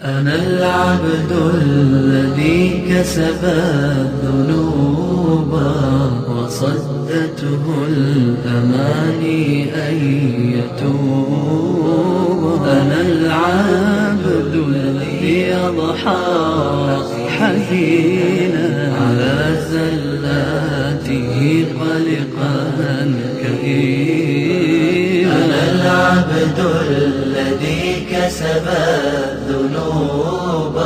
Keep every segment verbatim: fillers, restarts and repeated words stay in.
أنا العبد الذي كسب الذنوب وصدته الأماني أن يتوب. أنا العبد الذي أضحى حزينا على زلاته قلقا كئيبا. أنا العبد الذي كسب الذنوب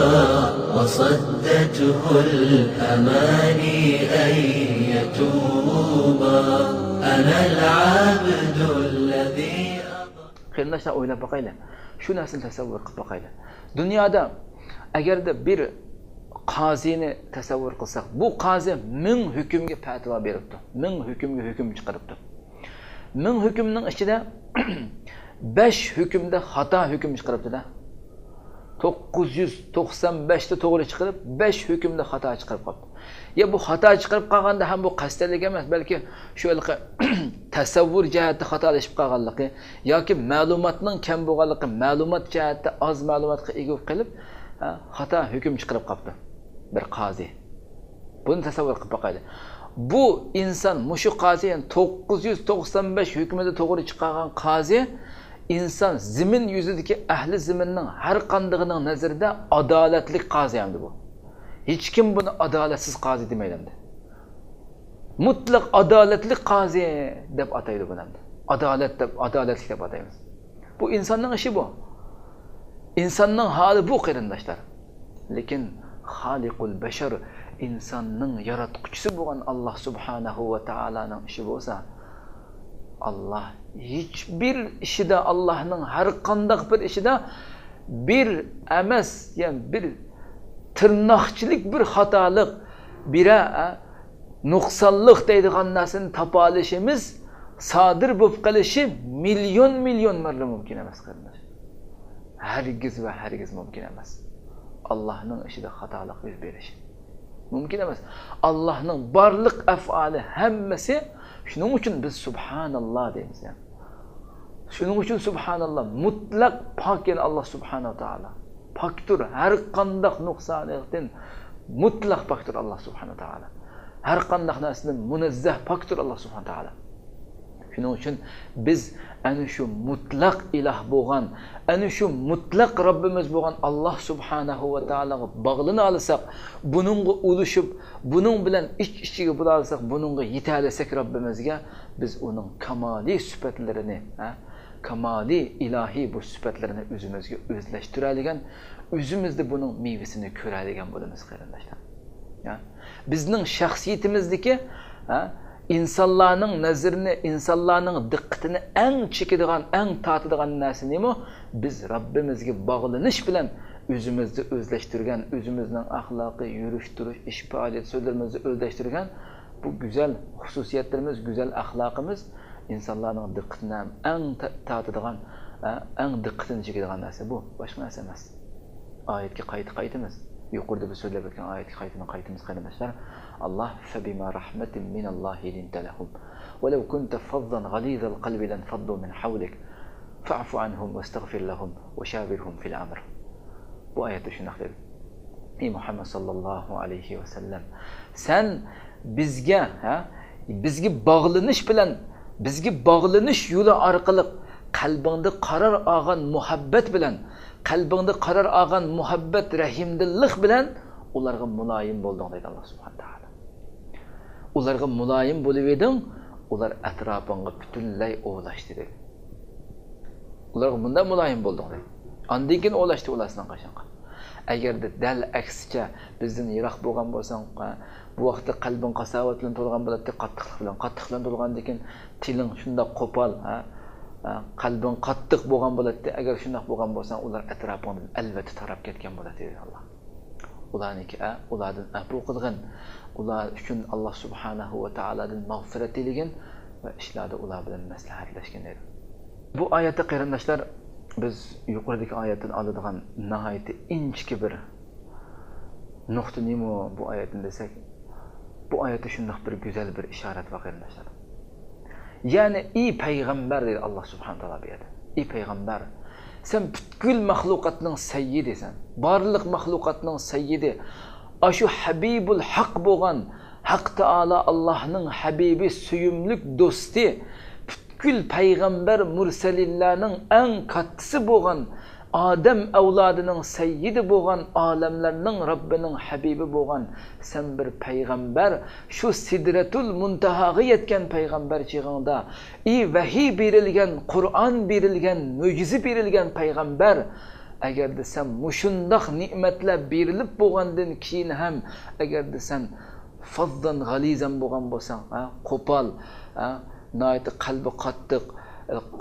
وصدته الأماني أن يتوب. أنا العبد الذي قېرىنداشلار، ئويلاپ باقايلى. شۇ نەرسىنى تەسەۋۋۇر قىلىپ باقايلى. دۇنيادا ئەگەردە بىر قازىنى تەسەۋۋۇر قىلساق، بۇ قازى مىڭ ھۆكۈمگە پەتىۋا بېرىپتۇ. مىڭ ھۆكۈمگە ھۆكۈم چىقىرىپتۇ. مىڭ ھۆكۈمنىڭ ئىچىدە بەش ھۆكۈمدە خاتا ھۆكۈم چىقىرىپتۇ-دە. توققۇز يۈز توقسان بەشتە توغرا چىقىرىپ، بەش ھۆكۈمدە خاتا چىقىرىپ قاپتۇ. يا بۇ خاتا چىقىرىپ قالغاندا ھەم بۇ قەستەنلىك ئەمەس، بەلكى شۇ ھېلىقى تەسەۋۋۇر جەھەتتە خاتالىشىپ قالغانلىقى ياكى مەلۇماتنىڭ كەم بولغانلىقى، مەلۇمات جەھەتتە ئاز مەلۇماتقا ئىگە بولۇپ قېلىپ، ھە، خاتا ھۆكۈم چىقىرىپ قاپتۇ بىر قازى. بۇنى تەسەۋۋۇر قىلىپ باقايلى. بۇ ئىنسان، مۇشۇ قازى، يەنى توققۇز يۈز توقسان بەش ھۆكمىدە توغرا چىقارغان قازى، ئىنسان زېمىن يۈزىدىكى ئەھلى زېمىننىڭ ھەر قاندىقىنىڭ نەزىرىدە ئادالەتلىك قازى ئەمدى بۇ. ھېچكىم بۇنى ئادالەتسىز قازى دېمەيدۇ ئەمدى. مۇتلەق ئادالەتلىك قازى دەپ ئاتايدۇ بۇنى ئەمدى. ئادالەت دەپ، ئادالەتلىك دەپ ئاتايمىز. بۇ ئىنساننىڭ ئىشى بۇ. ئىنساننىڭ ھالى بۇ، قېرىنداشلار. لېكىن خالىقۇل بەشەر، ئىنساننىڭ ياراتقۇچىسى بولغان ئاللا سۇبھانەھۇ ۋە تائالانىڭ ئىشى بولسا، ئاللا ھېچبىر ئىشىدا، ئاللانىڭ ھەر قانداق بىر ئىشىدا بىر ئەمەس، يەنى بىر تىرناقچىلىك بىر خاتالىق، بىرە، ئە، نۇقسانلىق دەيدىغان نەرسىنى تاپالىشىمىز، سادىر بولۇپ قېلىشى مىليون، مىليون مەررە مۇمكىن ئەمەس، قېرىنداش. ھەرگىز ۋە ھەرگىز مۇمكىن ئەمەس. ئاللانىڭ ئىشىدا خاتالىق يۈز بېرىشى مۇمكىن ئەمەس. ئاللانىڭ بارلىق ئەفئالى ھەممىسى، شۇنىڭ ئۈچۈن بىز سۇبھاناللا دەيمىز، يەنى. شۇنىڭ ئۈچۈن سۇبھاناللا، مۇتلەق پاك، يەنى ئاللا سۇبھانەھۇ ۋە تائالا پاكتۇر، ھەر قانداق نۇقسانلىقتىن مۇتلەق پاكتۇر ئاللا سۇبھانەھۇ ۋە تائالا. ھەر قانداق نەرسىدىن مۇنەززەھ پاكتۇر ئاللا سۇبھانەھۇ ۋە تائالا. شۇنىڭ ئۈچۈن بىز ئەنە شۇ مۇتلەق ئىلاھ بولغان، ئەنە شۇ مۇتلەق رەببىمىز بولغان ئاللا سۇبھانەھۇ ۋە تائالاغا باغلىنالىساق، بۇنىڭغا ئۇلىشىپ، بۇنىڭ بىلەن ئىچ-ئىچىگە بولالىساق، بۇنىڭغا يېتەلىسەك رەببىمىزگە، بىز ئۇنىڭ كامالىي سۈپەتلىرىنى، ھە، كامالىي ئىلاھىي بۇ سۈپەتلىرىنى ئۆزىمىزگە ئۆزلەشتۈرەلىگەن، ئۆزىمىزدە بۇنىڭ مېۋىسىنى كۆرەلىگەن بولىمىز، قېرىنداشلار. ھە؟ بىزنىڭ شەخسىيىتىمىزدىكى، ھە، ئىنسانلارنىڭ نەزىرىنى، ئىنسانلارنىڭ دىققىتىنى ئەڭ چېكىدىغان، ئەڭ تارتىدىغان نەرسە نېمە؟ بىز رەببىمىزگە باغلىنىش بىلەن ئۆزىمىزدە ئۆزلەشتۈرگەن، ئۆزىمىزنىڭ ئەخلاقى، يۈرۈش-تۇرۇش، ئىش-پائالىيەت سۆزلىرىمىزدە ئۆزلەشتۈرگەن بۇ گۈزەل خۇسۇسىيەتلىرىمىز، گۈزەل ئەخلاقىمىز ئىنسانلارنىڭ دىققىتىنى ھەم ئەڭ تا-، تارتىدىغان، ھە، ئەڭ دىققىتىنى چېكىدىغان نەرسە بۇ. باشقا نەرسە ئەمەس. ئايەتكە قايتا قايتىمىز. يۇقىرىدا بىز سۆزلەپ ئۆتكەن ئايەتكە قايتىمىز، قايتىمىز، قېرىنداشلار. ئاللا، فبما رحمة من الله لنت لهم ولو كنت فظا غليظ القلب لانفضوا من حولك فاعف عنهم واستغفر لهم وشاورهم في الأمر. بۇ ئايەتتە شۇنداق دېدى. ئەي مۇھەممەد ساللاللاھۇ ئەلەيھى ۋەسەللەم، سەن بىزگە، ھە، بىزگە باغلىنىش بىلەن، بىزگە باغلىنىش يولى ئارقىلىق قەلبىڭدە قارار ئالغان مۇھەببەت بىلەن، قەلبىڭدە قارار ئالغان مۇھەببەت، رەھىمدىللىق بىلەن ئۇلارغا مۇلايىم بولدۇڭ، دەيدۇ ئاللا سۇبھانەھۇ ۋە تائالا. ئۇلارغا مۇلايىم بولۇۋىدىڭ، ئۇلار ئەتراپىڭغا پۈتۈنلەي ئولاشتى، دەيدۇ. ئۇلارغا مۇنداق مۇلايىم بولدۇڭ، دەيدۇ. ئاندىن كېيىن ئولاشتى ئۇلار سېنىڭ قېشىڭغا. ئەگەردە دەل ئەكسىچە بىزدىن يىراق بولغان بولساڭ، بۇ ۋاقىتتا قەلبىڭ قاساۋەت بىلەن تولغان بولاتتى، قاتتىقلىق بىلەن. قاتتىقلىق بىلەن تولغاندىن كېيىن تىلىڭ شۇنداق قوپال، ھە؟ ھە، قەلبىڭ قاتتىق بولغان بولاتتى. ئەگەر شۇنداق بولغان بولساڭ، ئۇلار ئەتراپىڭدىن ئەلۋەتتە تاراپ كەتكەن بولاتتى، دېدى ئاللا. ئۇلارنىڭكى، ئە، ئۇلاردىن ئەپۇ قىلغىن، ئۇلار ئۈچۈن ئاللا سۇبھانەھۇ ۋە تائالادىن مەغپىرەت تىلىگىن ۋە ئىشلاردا ئۇلار بىلەن مەسلىھەتلەشكىن، دەيدۇ. بۇ ئايەتتە، قېرىنداشلار، بىز يۇقىرىدىكى ئايەتتىن ئالىدىغان ناھايىتى ئىنچىكە بىر نۇقتا نېمە بۇ ئايەتنى دېسەك، بۇ ئايەتتە شۇنداق بىر گۈزەل بىر ئىشارەت بار، قېرىنداشلار. يەنى، ئى پەيغەمبەر، دەيدۇ ئاللا سۇبھانەھۇ ۋە تائالا بۇ يەردە. ئى پەيغەمبەر، سەن پۈتكۈل مەخلۇقاتنىڭ سەييىدى سەن. بارلىق مەخلۇقاتنىڭ سەييىدى. ئاشۇ ھەبىبۇل ھەق بولغان، ھەق تائالا ئاللاھنىڭ ھەبىبى، سۆيۈملۈك دوستى، پۈتكۈل پەيغەمبەر، مۇرسەلىنلەرنىڭ ئەڭ كاتتىسى بولغان، ئادەم ئەۋلادىنىڭ سەييىدى بولغان، ئالەملەرنىڭ رەببىنىڭ ھەبىبى بولغان سەن بىر پەيغەمبەر، شۇ سىدرەتۇل مۇنتەھاغا يەتكەن پەيغەمبەر چېغىڭدا، ئى ۋەھىي بېرىلگەن، قۇرئان بېرىلگەن، مۆجىزە بېرىلگەن پەيغەمبەر، ئەگەردە سەن مۇشۇنداق نېمەتلەر بېرىلىپ بولغاندىن كېيىن ھەم، ئەگەردە سەن فاززان غەلىزان بولغان بولساڭ، ھە، قوپال، ھە، ناھايىتى قەلبى قاتتىق،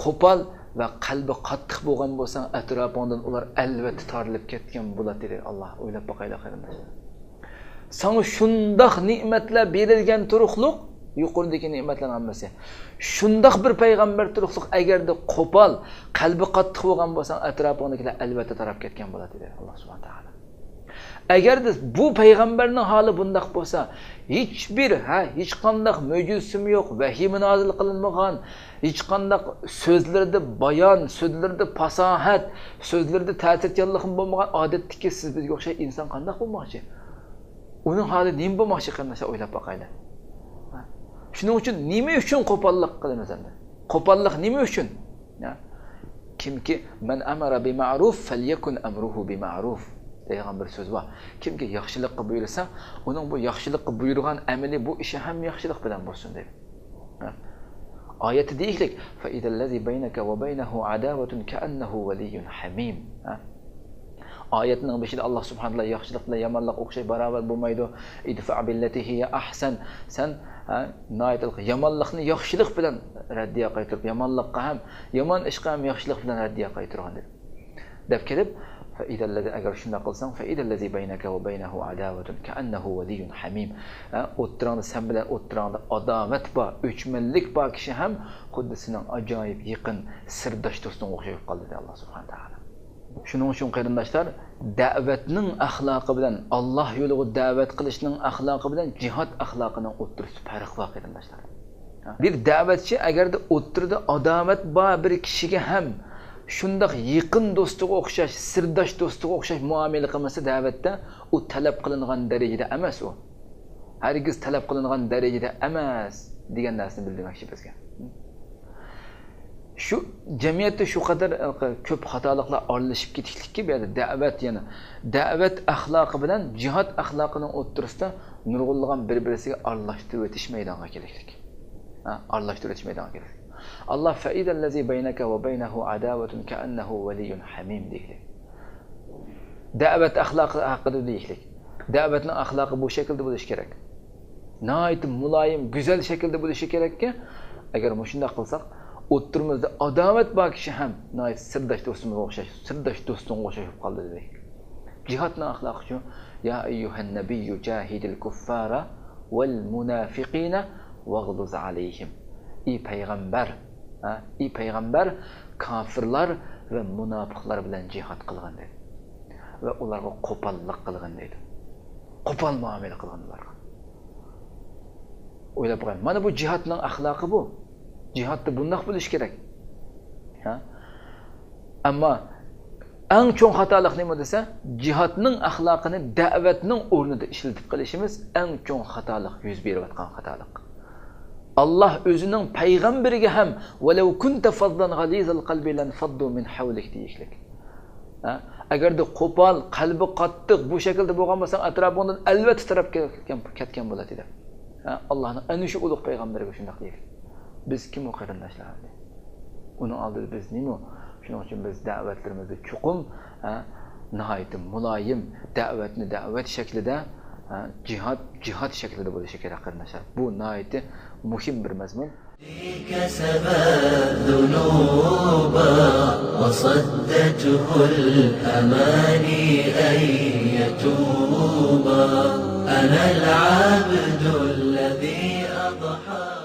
قوپال ۋە قەلبى قاتتىق بولغان بولساڭ، ئەتراپىڭدىن ئۇلار ئەلۋەتتە تارىلىپ كەتكەن بولاتتى، دەيدۇ ئاللا. ئويلاپ باقايلى، قېرىنداشلار. ساڭا شۇنداق نېمەتلەر بېرىلگەن تۇرۇقلۇق، يۇقىرىدىكى نېمەتلەرنىڭ ھەممىسى. شۇنداق بىر پەيغەمبەر تۇرۇقلۇق، ئەگەردە قوپال، قەلبى قاتتىق بولغان بولساڭ، ئەتراپىڭدىكىلەر ئەلۋەتتە تاراپ كەتكەن بولاتتى، دەيدۇ ئاللا سۇبھانە تائالا. ئەگەردە بۇ پەيغەمبەرنىڭ ھالى بۇنداق بولسا، ھېچبىر، ھە، ھېچقانداق مۆجىزىسىمۇ يوق، ۋەھىيمۇ نازىل قىلىنمىغان، ھېچقانداق سۆزلىرىدە بايان، سۆزلىرىدە پاساھەت، سۆزلىرىدە تەسىرچانلىقمۇ بولمىغان ئادەتتىكى سىز بىزگە ئوخشاش ئىنسان قانداق بولماقچى؟ ئۇنىڭ ھالى نېمە بولماقچى، قېرىنداشلار، ئويلاپ باقايلى. شۇنىڭ ئۈچۈن نېمە ئۈچۈن قوپاللىق قىلىمىز ئەمدى؟ قوپاللىق نېمە ئۈچۈن؟ يا، كىمكى، مەن ئەمەرە بىمەئرۇف فەليەكۇن ئەمرۇھۇ بىمەئرۇف دەيدىغان بىر سۆز بار. كىمكى ياخشىلىققا بۇيرۇسا، ئۇنىڭ بۇ ياخشىلىققا بۇيرۇغان ئەمىلى، بۇ ئىشى ھەم ياخشىلىق بىلەن بولسۇن، دەيدۇ. ھە؟ ئايەتتە دېيىشلىك، فەئىزەللەزى بەينەكە ۋە بەينەھۇ ئەداۋەتۇن كەئەننەھۇ ۋەلىييۇن ھەمىم. ھە؟ ئايەتنىڭ بېشىدا ئاللا سۇبھانەتائالا ياخشىلىق بىلەن يامانلىق ئوخشاش باراۋەر بولمايدۇ. ئىدفەئ بىللەتى ھىيە ئەھسەن. سەن، ھە، ناھايىتى يامانلىقنى ياخشىلىق بىلەن رەددىيە قايتۇرۇپ، يامان ئىشقا ھەم ياخشىلىق بىلەن رەددىيە قايتۇرغان، دەپ. دەپ كېلىپ، فەئىزەللەزى، ئەگەر شۇنداق قىلساڭ، فەئىزەللەزى بەينەكە ۋە بەينەھۇ ئەداۋەتۇن كەئەننەھۇ ۋەلىييۇن ھەمىم. ھە، ئوتتۇراڭدا، سەن بىلەن ئوتتۇراڭدا ئاداۋەت بار، ئۆچمەنلىك بار كىشى ھەم خۇددى سېنىڭ ئاجايىپ يېقىن سىرداش دوستۇڭغا ئوخشاپ قالدى، دەيدۇ ئاللا سۇبھانە تائالا. شۇنىڭ ئۈچۈن، قېرىنداشلار، دەۋەتنىڭ ئەخلاقى بىلەن، ئاللا يولىغا دەۋەت قىلىشنىڭ ئەخلاقى بىلەن جىھاد ئەخلاقىنىڭ ئوتتۇرىسىدا پەرق بار، قېرىنداشلار. بىر دەۋەتچى ئەگەردە ئوتتۇرىدا ئاداۋەت بار بىر كىشىگە ھەم شۇنداق يېقىن دوستىغا ئوخشاش، سىرداش دوستىغا ئوخشاش مۇئامىلە قىلمىسا، دەۋەتتە ئۇ تەلەپ قىلىنغان دەرىجىدە ئەمەس ئۇ. ھەرگىز تەلەپ قىلىنغان دەرىجىدە ئەمەس دېگەن نەرسىنى بىلدۈرمەكچى بىزگە. شۇ جەمئىيەتتە شۇ قەدەر، ئە، كۆپ خاتالىقلار ئارىلىشىپ كېتىشلىككى، بۇ يەردە دەۋەت، يەنە دەۋەت ئەخلاقى بىلەن جىھاد ئەخلاقىنىڭ ئوتتۇرىسىدا نۇرغۇنلىغان بىر-بىرسىگە ئارىلاشتۇرۇۋېتىش مەيدانغا كېلىشلىك. ھە، ئارىلاشتۇرۇۋېتىش مەيدانغا كېلىشلىك. ئاللا، فەئىزەللەزى بەينەكە ۋە بەينەھۇ ئەداۋەتۇن كەئەننەھۇ ۋەلىييۇن ھەمىم دېيىشلىك. دەۋەت ئەخلاقى ھەققىدە دېيىشلىك. دەۋەتنىڭ ئەخلاقى بۇ شەكىلدە بولۇشى كېرەك. ناھايىتى مۇلايىم، گۈزەل شەكىلدە بولۇشى كېرەككى، ئەگەر مۇشۇنداق قىلساق، ئوتتۇرىمىزدا ئاداۋەت بار كىشى ھەم ناھايىتى سىرداش دوستىمىزغا ئوخشاش، سىرداش دوستۇڭغا ئوخشاش بولۇپ قالدى، دېدى. جىھادنىڭ ئەخلاقىچۇ؟ يا ئەييۇھەن نەبىييۇ جاھىدىل كۇففارە ۋەل مۇنافىقىنە ۋەغلۇز ئەلەيھىم. ئى پەيغەمبەر، ھە، ئى پەيغەمبەر، كافىرلار ۋە مۇناپىقلار بىلەن جىھاد قىلغىن، دېدى. ۋە ئۇلارغا قوپاللىق قىلغىن، دەيدۇ. قوپال مۇئامىلە قىلغىن ئۇلارغا. ئويلاپ باقايلى. مانا بۇ جىھادنىڭ ئەخلاقى بۇ. جىھادتا بۇنداق بولۇشى كېرەك. ھە؟ ئەمما ئەڭ چوڭ خاتالىق نېمە دېسە، جىھادنىڭ ئەخلاقىنى دەۋەتنىڭ ئورنىدا ئىشلىتىپ قېلىشىمىز ئەڭ چوڭ خاتالىق، يۈز بېرىۋاتقان خاتالىق. ئاللا ئۆزىنىڭ پەيغەمبىرىگە ھەم، ۋەلەۋ كۇنتە فاززان غەلىزەل قەلبى لەنفەضدۇ مىن ھەۋلىك، دېيىشلىك. ھە؟ ئەگەردە قوپال، قەلبى قاتتىق، بۇ شەكىلدە بولغان بولساڭ، ئەتراپىڭدىن ئەلۋەتتە تاراپ كەتكەن، كەتكەن بولاتتى، دەپ. ھە؟ ئاللانىڭ ئەنە شۇ ئۇلۇغ پەيغەمبىرىگە شۇنداق دېيىلگەن. بىز كىم ئۇ، قېرىنداشلار، ئەمدى؟ ئۇنىڭ ئالدىدا بىز نېمە؟ شۇنىڭ ئۈچۈن بىز دەۋەتلىرىمىزدە چوقۇم، ھە، ناھايىتى مۇلايىم، دەۋەتنى دەۋەت شەكلىدە، ھە، جىھاد، جىھاد شەكلىدە بولۇشى كېرەك، قېرىنداشلار. بۇ ناھايىتى مۇھىم بىر مەزمۇن. كسبت ذنوبا وصدته الأماني أن يتوبا. أنا العبد الذي أضحى